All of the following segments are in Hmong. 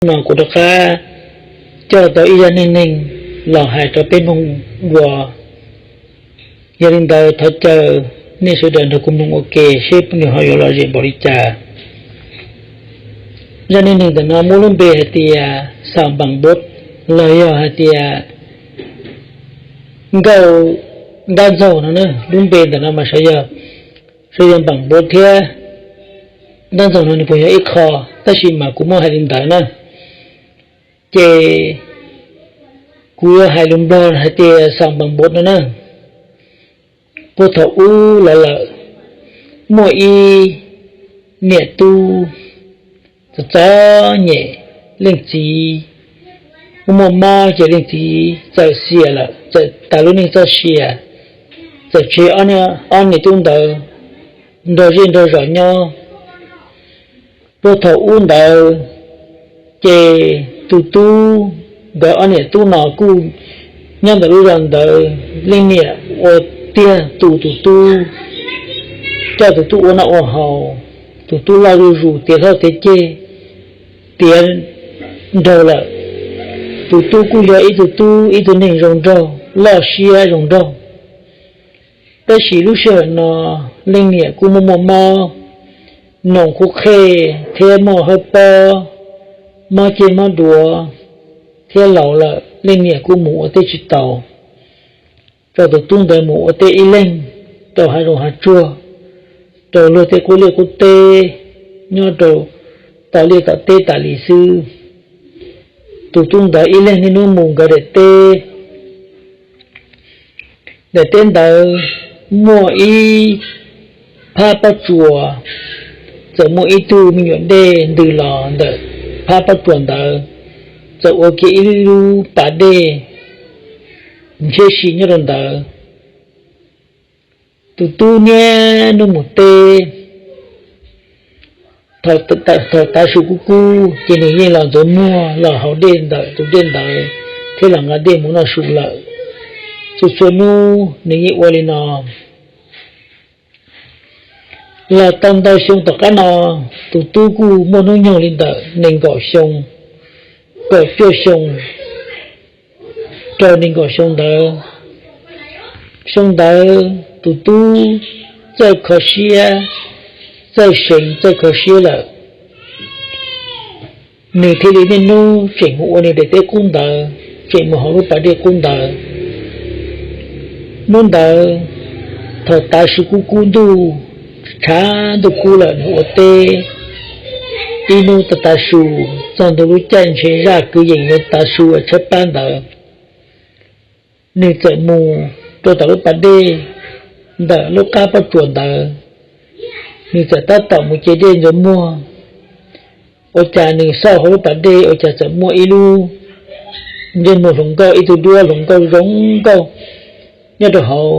Hnub no kuv rov qab coj tau ib zaj neej neeg los hais rau peb mloog dua. Yog li ntawd thov caw nej sawv daws nrog kuv mloog ua ke seb nws ho yuav lom zem npaum li cas. Zaj neej neeg ntawm no muab lub npe hais tias Xam Npam Npov los yog hais tias nkauj ntab ntxaug no na. Lub npe ntawm no mas xyov yog Npam Npov thiab ntab ntxaug no nws puas yog ib qho, tab sis mas kuv muab hais li ntawd na. Ces kuv yuav hais lus Nplog hais tias Xam Npam Npov no na. Puag thaum ub los lawm, muaj ib niam tub txom txom nyem, leej txiv muaj muaj mob ces leej txiv txawm xiam lawm, txawm tas lub neej txoj sia, txawm tseg ob niam tub ntawd nrog zej nrog zos nyob. Puag thaum ub ntawd ces tus tub, nkawd ob niam tub no kuj nyob ntawm lub zos ntawd, leej niam ua tiag tu tus tub, coj tus tub ua noj ua haus. Tus tub loj zuj zus, tiav hlob tiav ceg, tiav nraug lawm. Tus tub kuj yog ib tug tub, ib tug neeg zoo nraug, loj siab zoo nraug. Tab sis lub sij hawm no leej niam kuj muaj muaj mob, noos kuj qhej thiab muaj hawb pob, mob ceg mob duav thiab laus lawm, leej niam kuj mus ua teb tsis taus. Tso tus tub ntawd mus ua teb ib leeg rau hav zoov hav tsuag, rau luag tej qub liaj qub teb, nyob rau tom liaj tom teb tas li xwb. Tus tub ntawd ib leeg niaj hnub mus nkawd daim teb. Daim teb ntawd muaj ib phab pob tsuas, txawm muaj ib tug me nyuam dej ntws los ntawm phab pob tsuas ntawd, txawm ua kiag ib lub pas dej ntshiab si nyob rau ntawd. Tus tub niaj hnub mus teb, thaum tav su kub kub ces nws yeej los ntxuav muag los haus dej ntawm tus dej ntawd thiab los nqa dej mus noj su lawm. Txhua txhua hnub nws yeej ua li no. Los tau ntau xyoo tom qab no, tus tub kuj muaj hnub nyoog li ntawm nees nkaum xyoo, kaum cuaj xyoo rau nees nkaum xyoo ntawd. Xyoo ntawd tus tub txawj kho siab, txawj seev txawj kho siab lawm, nws thiaj li niaj hnub tseem mus ua nws daim teb qub ntawd, tseem mus haus lub pas dej qub ntawd. Hnub ntawd thaum tav su kub kub ntuj, tshav ntuj kub lawm nws ua teb ib hnub tav tav su, txog ntua lub caij ntshe zaj kwv yees yuav tav su tshaib plab ntawd, nws txawm mus rau tom lub pas dej ntawm lub qab pob tsuas ntawd. Nws txawm tab tom mus ce dej ntxuav muag, ua cas nws xauj hauv lub pas dej ua cas txawm muaj ib lub ntsej muag hluas nkauj, ib tug duab hluas nkauj zoo nkauj nyob rau hauv.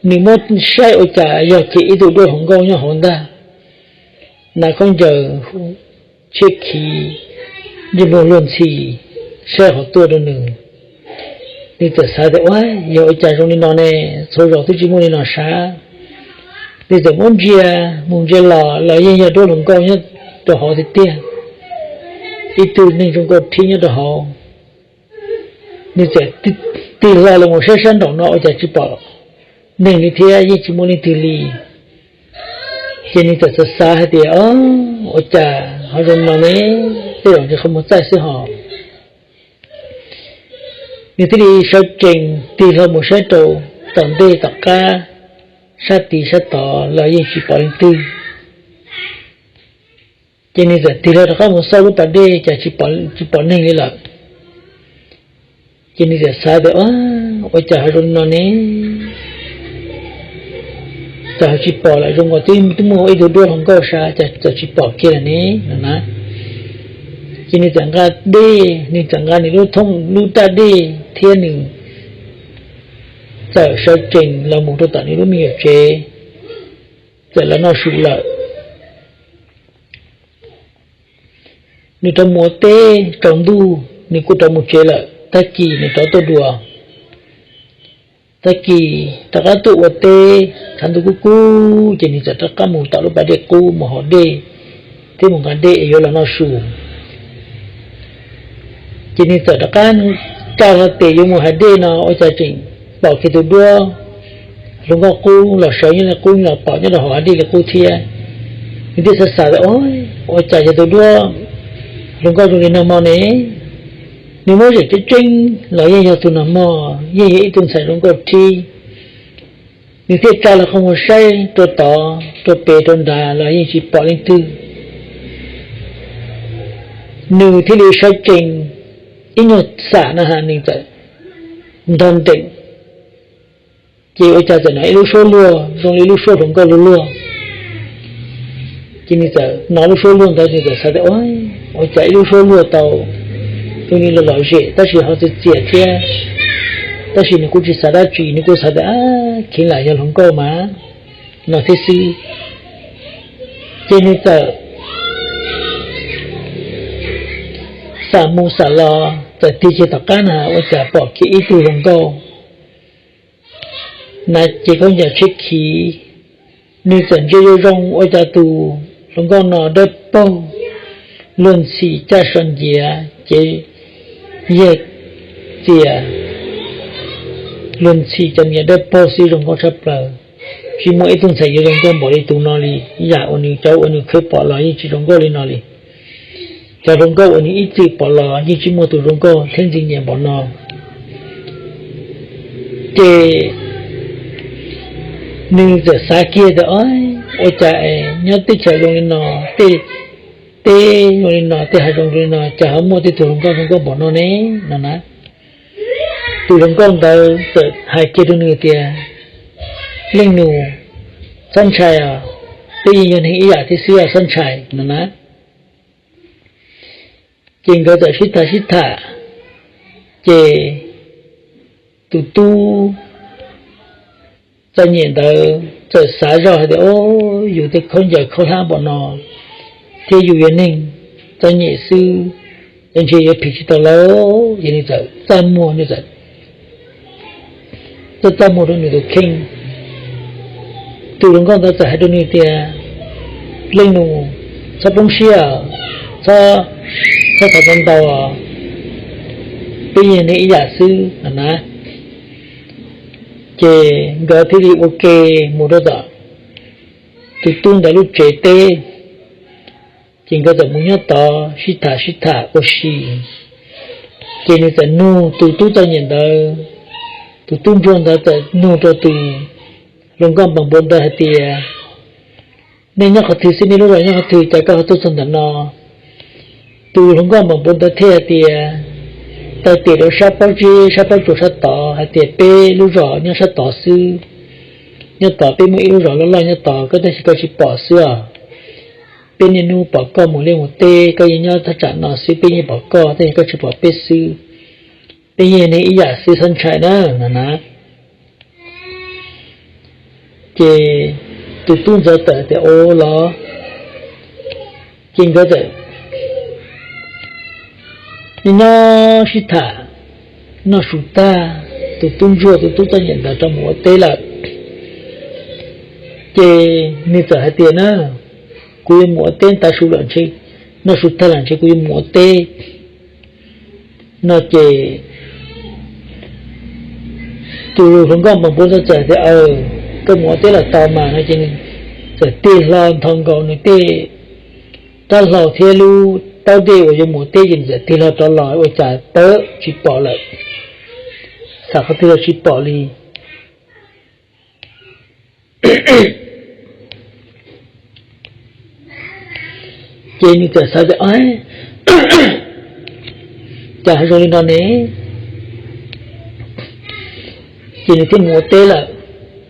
Nws muab saib ua cas yog kiag ib tug duab hluas nkauj nyob hauv ntag. Hnav khaub ncaws tshiab khiv, ntsej muag luag ntxhi, saib hauv tuaj rau nws. Nws txawm xav tias, Ua, yog ua cas zoo li no ne, txhua zaus twb tsis muaj li no sav. Nws txawm muab ntsia mus ntsia los los yeej yog duab hluas nkauj nyob rau hauv tiag tiag, ib tug neeg zoo nkauj thiab nyob rau hauv. Nws txawm tig hlo los mus saib sab nraum no ua cas tsis pom neeg li thiab yeej tsis muaj leej twg li. Ces nws txawm xav xav hais tias, Ua cas ho zoo no ne, tej zaum ntshe qhov muag txaij xwb hos. Nws thiaj li sawv tsees tig hlo mus saib rau tom ntej tom qab, sab tid sab tod los yeej tsis pom leej twg. Ces nws txawm tig hlo rov qab mus xauj lub pas dej cas tsis pom neeg li lawm. Ces nws txawm xav tias, Ua cas ho zoo li no ne? Cas ho tsis pom lawm, zoo nkaus twb muaj ib tug duab hluas nkauj sav cas txawm tsis pom kiag lawm ne no na. Ces nws txawm nqa dej, nws txawm nqa nws lub thooj lub raj dej thiab nws txawm sawv tsees los mus rau tom nws lub me nyuam tsev, txawm los noj su lawm. Nws rov mus ua teb tsaus ntuj nws kuj rov mus tsev lawm, tag kis nws rov tuaj dua. Tag kis rov qab tuaj ua teb, tshav ntuj kub kub ces nws txawm rov qab mus tom lub pas dej qub mus haus dej thiab mus nqa dej es yuav los noj su. Ces nws txawm rov qab tsa hlo tes yuav mus hav dej no ua cas tseem pom kiag tus duab hluas nkauj qub los sawv nyob li qub los pom nyob rau hauv hav dej li qub thiab. Nws thiaj xav xav tias, Ua cas yog tus duab hluas nkauj zoo li nag hmo ne? Nws muab zem tseeb tseeb los yeej yog tus nag hmo, yeej yog ib tug ntxhais zoo nkauj rhib. Nws thiaj tsa hlo qhov muag saib rau tod rau pem rau nrad los yeej tsis pom leej twg. Nws thiaj li sawv tsees ib nyuag xam no ha nws txawm nrog nreem, ces ua cas txawm hnov ib lub suab luag zoo li lub suab hluas nkauj luag luag. Ces nws txawm hnov lub suab luag ntawd nws txawm xav tias, Ua cas ib lub suab luag tau zoo li los lom zem tab sis ho txias txias thiab. Tab sis nws kuj tsis xav dab tsi, nws kuj xav tias, Kheev lam yog hluas nkauj mas no thiab xwb. Ces nws txawm xam mus xam los txawm tig kiag tom qab na ua cas pom kiag ib tug hluas nkauj na ces khaub ncaws tshiab khiv. Nws txawm ntsia zoo zoo ua cas tus hluas nkauj no dawb paug, luag ntxhi caj so nciav ces yog txias, luag ntxhi cov niam dawb paug xwb zoo nkauj tshaj plaws. Tsis muaj ib tug ntxhais yuav zoo nkauj npaum li tus no li, yam uas nws cov uas nws khwv pom los yeej tsis zoo nkauj li no li. Cov hluas nkauj uas nws ib txwm pom los yeej tsis muaj tus zoo nkauj thiab ntxim nyiam npaum no. Ces nws txawm xav kiag tias, Ua cas es nyob teb chaws zoo li no, tej teb zoo li no, tej hav zoo li no cas ho muaj tej tug hluas nkauj zoo nkauj npaum no ne? No na. Tus hluas nkauj ntawd txawm hais kiag rau nws tias, Leej nus, txhob ntshai os, peb yeej yog neeg ib yam thiab xwb, txhob ntshai no na. Ces nkawd txawm sib tham sib tham, ces tus tub txom nyem ntawd txawm xav zoj hais tias, Au, yus tej khaub ncaws khaub hlab npaum no thiab yus yog neeg txom nyem xwb, ntshe yuav phim tsis tau lawm. Ces nws txawm txaj muag, nws txawm txaj txaj muag rau nws tus kheej. Tus hluas nkauj ntawd txawm hais rau nws tias, Leej nus, txhob poob siab, txhob, txhob xav ntau ntau, peb yeej neeg ib yam xwb no na. Ces nkawd thiaj li ua ke mus rau tom tus tub ntawd lub tsev teb. Ces nkawd txawm mus nyob tod sib tham sib tham ua si. Ces nws txawm nug tus tub txom nyem ntawd, tus tub ntsuag ntawd txawm nug rau tus hluas nkauj npam npuav ntawd hais tias, Nej nyob qhov twg xwb, nej lub zos nyob qhov twg cas koj ho tuaj txog ntawm no? Tus hluas nkauj npam npuav ntawd thiaj hais tias, Tawm tim rau sab pob zeb sab pob tsuas sab tod, hais tias peb lub zos nyob sab tod xwb. Nyob tod peb muaj ib lub zos loj loj nyob tod, koj tab sis koj tsis pom xwb os. Peb niaj hnub pom koj mus liaj mus teb, koj yeej nyob thaj tsam no xwb, peb yeej pom koj, tab sis koj tsis pom peb xwb. Peb yeej neeg ib yam xwb, txhob ntshai na, no na. Ces tus tub ntawd txawm tias, Ua los. Ces nkawd txawm nyob sib tham noj su tag, tus tub ntsuag tus tub txom nyem ntawd rov mus ua teb lawm. Ces nws txawm hais tias na, Kuv yuav mus ua teb, tav su lawm ntshe, noj su tag lawm ntshe kuv yuav mus ua teb no ces tus hluas nkauj npam npuav ntawd txawm tias, Aws, koj mus ua teb los tau mas no ces nws txawm tig hlo nthos nkaus nws tej rab hlau thiab lub taub dej uas yuav mus ua teb ces nws txawm tig hlo rov los ua cas tawm tsis pom lawm, xam qhov twg los tsis pom li. Ces nws txawm xav tias, Cas zoo li no ne? Ces nws thiaj mus ua teb lawm.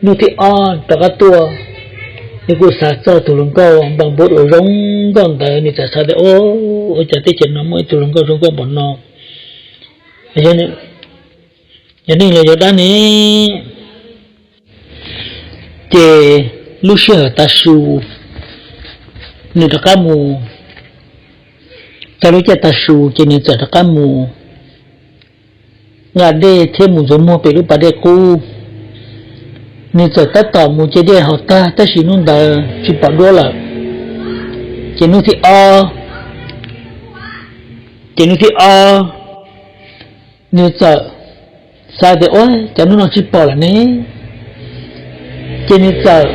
Hnub thib ob rov qab tuaj, nws kuj xav txog tus hluas nkauj npam npuav uas zoo nkauj ntawd, nws txawm xav tias, Ua cas teb chaws no muaj ib tug hluas nkauj zoo nkauj npaum no? Yog neeg los yog dab ne? Ces lub sij hawm tav su, nws rov qab mus, txog lub caij tav su ces nws txawm rov qab mus nqa dej thiab mus ntxuav muag pem lub pas dej qub. Nws txawm tab tom mus ce dej haus tag tab sis hnub ntawd tsis pom duab lawm. Ces hnub thib ob, ces hnub thib ob nws txawm xav tias, Ua cas hnub no tsis pom lawm ne? Ces nws txawm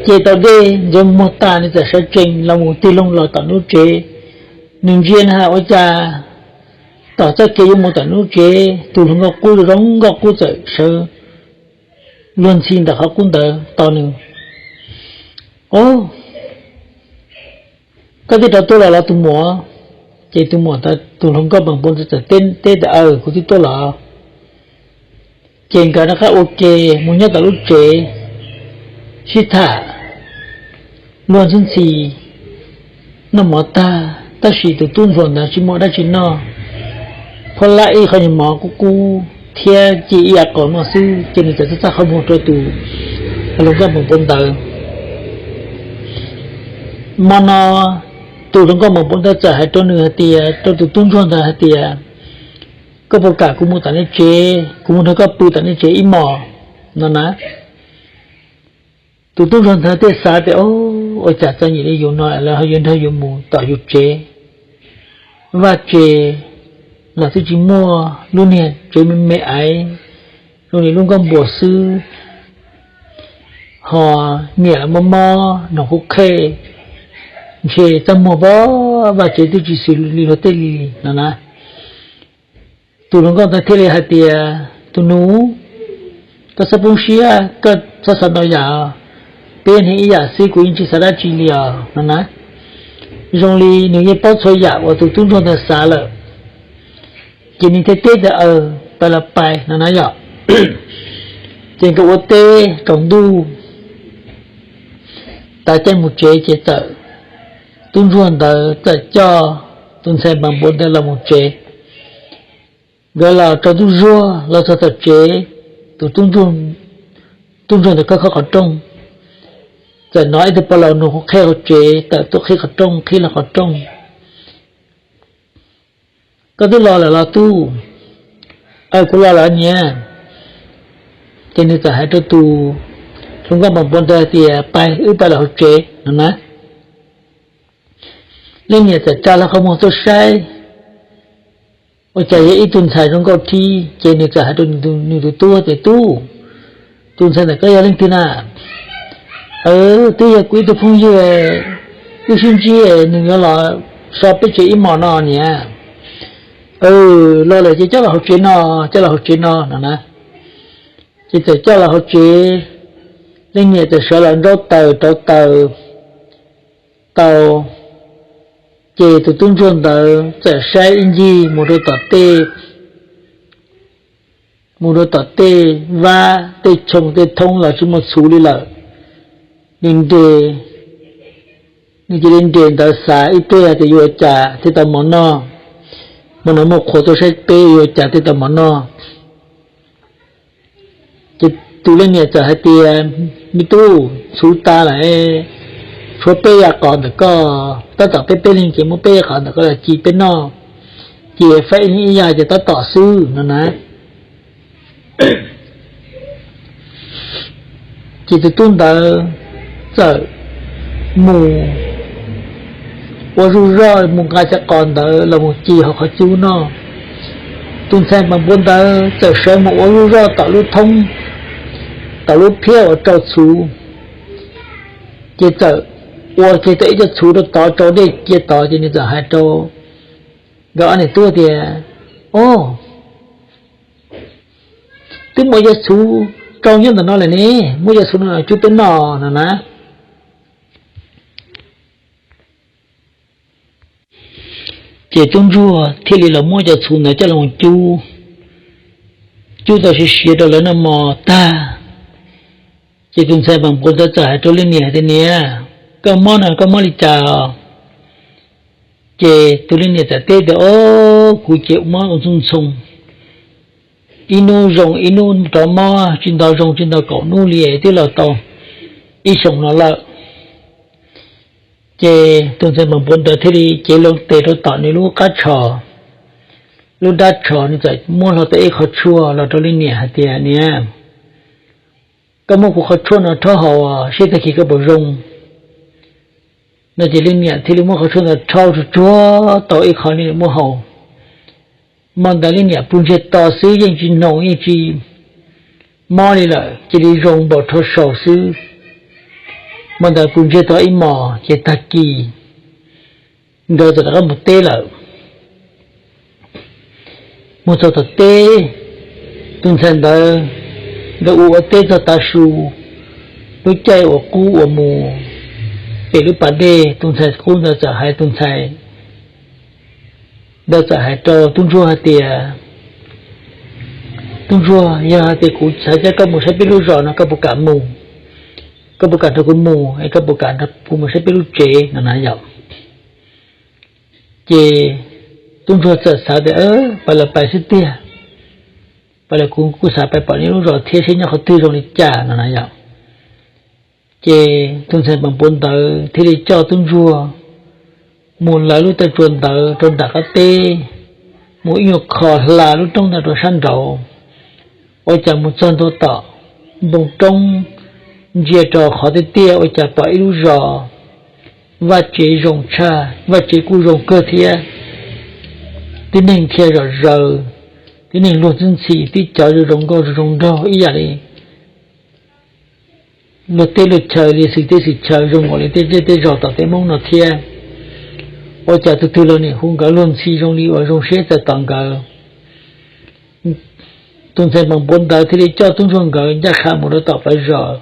ce tau dej ntxuav muag tas, nws txawm sawv tsees los mus tig loo los tom nws lub tsev. Nws ntsia na has ua cas tom txoj kev yuav mus tom nws lub tsev, tus hluas nkauj qub zoo nkauj qub txawm sawv luag ntxhi ntawm qhov qub ntawd tos nws. Au, koj twb rov tuaj los los tus muam? Ces tus muam, tus hluas nkauj npau npau ntawd txawm teb tias, Aws, kuv twb tuaj los. Ces nkawd rov qab ua ke mus nyob tom lub tsev sib tham luag ntxhi ntxhi noj mov tag, tab sis tus tub ntsuag ntawd tsis muaj dab tsi noj, phob lab ib qho nyuag mov kub kub thiab ci ib yav qaum noj xwb, ces nws txawm txaj txaj qhov muag rau tus hluas nkauj npau npau ntawd. Hmo no tus hluas nkauj npau npau ntawd txawm hais rau nws hais tias, rau tus tub ntsuag ntawd hais tias, Koj puas kam kuv mus tom nej tsev, kuv mus nrog koj pw tom nej tsev ib hmos? No na. Tus tub ntsuag ntawd thiaj xav tias, Ua cas txom nyem li yus no lawv ho yuav nrog yus mus tom yus tsev? Vaj tsev los twb tsis muaj, lub niag tsev me me aiv zoo li lub nkuaj npua xwb, ho niam los mob mob, noog kuj qhej, ntshe txaj muag pab vaj tsev twb tsis xws li luag tej li no na. Tus hluas nkauj ntawd thiaj li hais tias, Tus nus, koj txhob poob siab, koj txhob xav ntau yam, peb yog neeg ib yam xwb, kuv yeej tsis xav dab tsi li os no na. Zoo li nws yeej paub txhua yam uas tus tub ntsuag ntawd xav lawm, ces nws thiaj teb tias, Aws, pais los pais no na yom. Ces nkawd ua teb tsaus ntuj, tav caij mus tsev ces txawm, tub ntsuag ntawd txawm coj tus ntxhais npau npau ntawd los mus tsev. Nkawd los tsaus ntuj zuag los txog tom tsev, tus tub ntsuag ntawd khob khob qhov rooj, txawm hnov ib tug pog laus noog kuj qhib hauv tsev tawm tuaj qhib qhov rooj, qhib los qhov rooj. Koj twb los lawm los tub? Aws, kuv los lawm niam. Ces nws txawm hais rau tus hluas nkauj npau npau ntawd tias, Pais, wb pais lawm hauv tsev no na. Leej niam txawm tsa hlo qhov muag tuaj saib, ua cas yog ib tug ntxhais zoo nkauj thiab. Ces nws txawm hais rau nws tus tub tias, Tub, tus ntxhais ntawm koj yog leej twg na? Aws, twb yog kuv ib tug phooj ywg, wb sib ntsib nws yuav los so peb tsev ib hmos no niam. Aws, los lawm ces coj los hauv tsev no, coj los hauv tsev no no na. Ces txawm coj los hauv tsev, leej niam txawm sawv los nrauj taws rauv taws tau, ces tus tub ntsuag ntawd txawm saib ib ncig mus rau tom tej, mus rau tom tej vab tej choo tej thoob los tsis muaj txhuv li lawm. Nws nres, nws cia li nres ntawd xav ib pliag tias yuav ua cas thiaj tau mov noj, hmo no muaj qhua tuaj saib peb yuav ua cas thiaj tau mov noj. Ces tus leej niam txawm hais tias, Me tub, txhuv tas lawm, tshuav peb yav qos ntawm koj, tab tom peb peb leeg ces muab peb yav qos ntawm koj los ci peb noj, ces faib ib leeg ib yav ces tab tom xwb no na. Ces tus tub ntawd txawm mus ua zuj zoj mus nqa cov qos ntawd los mus ci hauv qhov cub noj. Tus ntxhais npau npau ntawd txawm sawv mus ua zuj zoj tom lub thoob, tom lub phiab uas rau txhuv, ces txawm ua kiag tau ib co txhuv rau tod, rau dej cia tod, ces nws txawm hais rau nkawd ob niam tub tias, O, twb muaj cov txhuv rau nyob ntawm no lawm ne, muab cov txhuv no los cub peb noj no na. Ces tub ntsuag thiaj li los muab cov txhuv ntawd coj los cub, cub tau siav siav rau lawv noj mov tag. Ces tus ntxhais npau npau ntawd txawm hais rau leej niam hais tias, Niam, koj mob no koj mob li cas? Ces tus leej niam txawm teb tias, O, kuv ces mob ua ntxoov ntxhoo, ib hnub zoo ib hnub rov mob, tsis nto zoo tsis nto kaum hnub li twb los tau ib xyoos no lawm. Ces tus ntxhais npau npau ntawd thiaj li cev loo tes rau tom nws lub qab tsho, lub nrab tsho, nws txawm muab hlo tau ib qho tshuaj los rau leej niam hais tias, Niam, koj muab kuv qhov tshuaj no rhaub haus seb tag kis koj puas zoo. No ces leej niam thiaj li muab qhov tshuaj ntawd rhaub tsuag tsuag tau ib qho, leej niam muab haus. Hmo ntawd leej niam pw ntsiag to xwb, yeej tsis hnoos yeej tsis mob li lawm, cia li zoo npaum rho saus xwb. Hmo ntawd pw ntsiag to ib hmos ces tag kis nkawd txawm rov qab mus teb lawm. Mus txog tom teb, tus ntxhais ntawd, nkawd ua ua teb txog tav su, lub caij uas qub uas mus pem lub pas dej, tus ntxhais qub ntawd txawm hais, tus ntxhais ntawd txawm hais rau tub ntsuag hais tias, Tub ntsuag, yog hais tias kuv xav coj koj mus saib peb lub zos no koj puas kam mus? Koj puas kam nrog kuv mus es koj puas kam nrog kuv mus saib peb lub tsev no na yom? Ces tub ntsuag txawm xav tias, Pab lawv pais xwb tiag, pab lawv, kuv kuj xav pais pom nej lub zos thiab seb nyob qhov twg zoo li cas no na yom. Ces tus ntxhais npam npuav ntawd thiaj li coj tub ntsuag mus lawv lub taw tsua ntawd rau nram qab teb, mus ib nyuag qho hla lub roob ntawd rau sab nraud. Ua cas mus txog ntua tom npoo roob, ntsia rau qhov tiaj tiaj ua cas pom ib lub zos, vaj tsev zoo tshaj, vaj tsev kuj zoo kawg thiab, tib neeg dhia zom zaws, tib neeg luag txwj ntxhi, tib cov zoo zoo nkauj zoo zoo nraug ib yam li luag teb luag chaw li xwm teb xwm chaw zoo nkaus li tej zej tej zos tom teb Hmoob no thiab. Ua cas tus twg los nim hu nkawd luag ntxhi zoo li uas zoo siab txais tos nkawd. Tus ntxhais npam npuav ntawd thiaj li coj tub ntsuag nkawd ncaj qha mus rau tom pas zos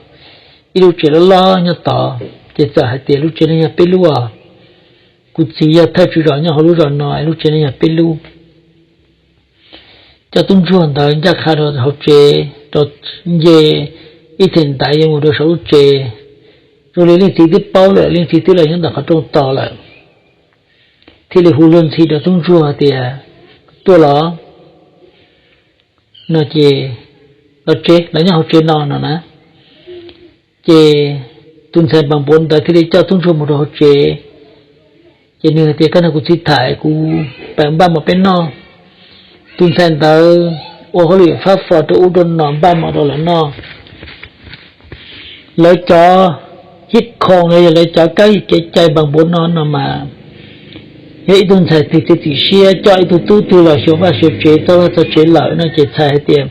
ib lub tsev loj loj nyob tod, ces txawm hais tias, Lub tsev no yog peb lub os, kuv txiv yog thawj tswv zos nyob hauv lub zos no, lub tsev no yog peb lub. Coj tub ntsuag ntawd ncaj qha rau hauv tsev, rau nce ib them ntaiv yuav mus rau saum lub tsev. Zoo li leej txiv twb paub lawm, leej txiv twb los nyob ntawm qhov rooj tos lawm, thiaj li hu luag ntxhi rau tub ntsuag tias, Tuaj los? No ces, Los tsev, los nyob hauv tsev no no na. Ces tus ntxhais npam npuav ntawd thiaj li coj tub ntsuag mus rau hauv tsev. Ces nws hais tias, Koj nrog kuv txiv tham, kuv pab npaj mov peb noj. Tus ntxhais ntawd ua hauj lwm fab fo rau ub rau no npaj mov rau lawv noj. Lawv cov hib khoom los yog lawv cov kab kev cai npam npuav no no mas, yog ib tug ntxhais twg txiav txim siab coj ib tug tub twg los xyuas vaj xyuas tsev txog vaj txog tsev lawm no ces txhais hais tias,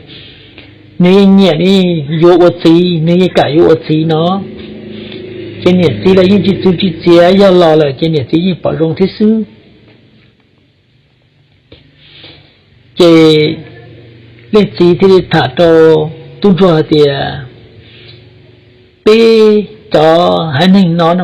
Nws yeej nyiam li yuav ua txiv, nws yeej kam yuav ua txiv no. Ces niam txiv los yeej tsis txwv tsis txiav, yog los lawm ces niam txiv yeej pom zoo thiab xwb. Ces leej txiv thiaj li tham rau tub ntsuag hais tias, Peb cov haiv neeg no no